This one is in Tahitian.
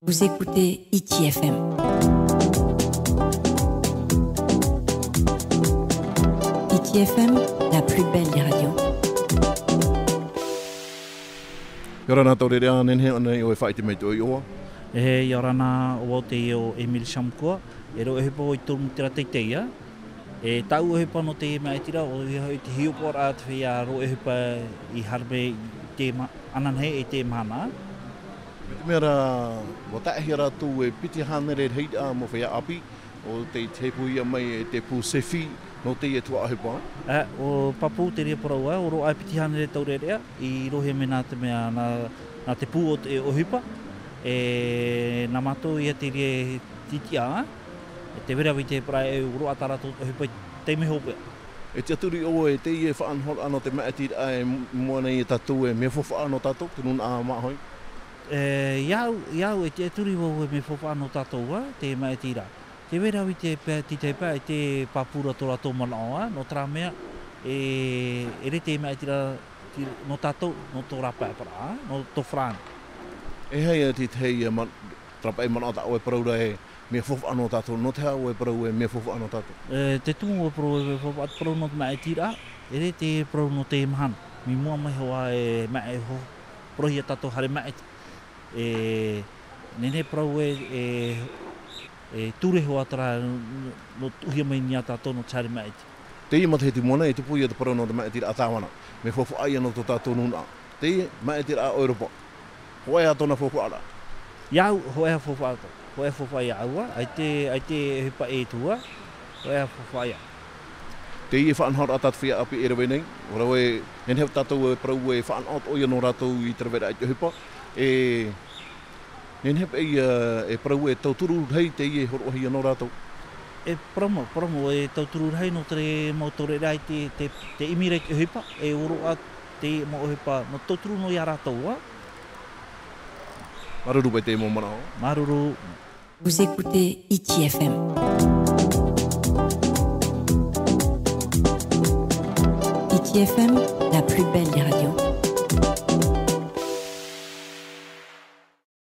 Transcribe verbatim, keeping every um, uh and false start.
Vous écoutez Hiti F M. Hiti F M, la plus belle des radios. ʻIa ora na, taureʻareʻa, nehenehe ānei ʻoe e faʻaʻite mai i te ʻohipa? E, ʻia ora na, ʻo vau teie ʻo Émile Chamcoua, e rave ʻohipa i te tōmite teitei, ā. E, tāʻu ʻohipa nō teie maʻitiraʻa, ʻoia hoʻi te hiʻopoʻaraʻa te feiā rave ʻohipa i haere mai i te ma-, ananahi e te mahana. Mai te mea rā, ʻua taehia rātou e piti hānere rahiraʻa mau feiā ʻāpī, ʻo tei, tei pūhia mai e te pū SEFI, nō teie tuhaʻa ʻohipa. Ā, ʻo pāpū te reira parau, ā, ʻo roaʻa e piti hānere taureʻareʻa, i roaʻa mai nā te mea, nā, nā te pū o te ʻohipa, e, nā mātou ia te reira tītiʻa, e tē vai ra vau i te parau ē, ʻo roaʻa tā rātou ʻohipa i te taime hopeʻa. E tiʻaturi ʻoe i teie faʻanahoraʻa nō te maʻitiraʻa i mua nei ia tātou, e mea faufaʻa nō tātou, te nūnaʻa māʻohi? E, ʻia au, ʻia au, e tiʻaturi vau e mea faufaʻa nō tātou, ā, te maʻitiraʻa. Tē vai ra vau i te pae, tītauhia pae, e te pāpū ra tō rātou manaʻo, ā, nō terā mea, e, e rave te maʻitiraʻa, tei, nō tātou, nō tō rāpae parau, ā, nō tō farāni. E aha ia te tahi, ā, ma-, terā pae manaʻo tā ʻoe e parau ra e mea faufaʻa nō tātou, nō te aha ʻoe e parau e mea faufaʻa nō tātou? E, te tumu ʻoe e parau e mea faufaʻa, te parau nō te maʻitiraʻa, e rave te parau nō te mahana. Mai mua mai hoʻi e maʻi ho-, parauhia tātou haere maʻiti. E, nehenehe parau e, e, e ture hoʻi terā nō, nō tuʻuhia mai nei ia tātou nō te haere maʻiti. Teie matahiti i mua nei, e tupu ia te parau nō te maʻitiraʻa tāvana. Mea faufaʻa ia nō tō tātou nūnaʻa. Teie maʻitiraʻa ʻEuropa. Hōʻē ā tōna faufaʻaraʻa? ʻIa au, hōʻē ā faufaʻa, hōʻē ā faufaʻa ia au, ā, ʻaita, ʻaita e ʻohipa e tuʻu, ā, hōʻē ā faufaʻa ia. Teie faʻanahoraʻa tā te feiā ʻāpī e rave nei, ʻua rave, nehenehe tātou e parau e faʻanaho atoʻa ia nō rātou i te raveraʻa i te ʻohipa, e, nehenehe paʻi, ā, e parau e tauturu rahi teie e hōroʻahia nō rātou. E parau mau, parau mau, e tauturu rahi nō te mau taureʻareʻa i te, te, te ʻimi ra i te ʻohipa, e ʻua roaʻa te mau ʻohipa, nō tauturu noa ia rātou, ā. Māuruuru paʻi i te mau manaʻo. Māuruuru. Vous écoutez Hiti F M. Hiti F M, la plus belle des radios.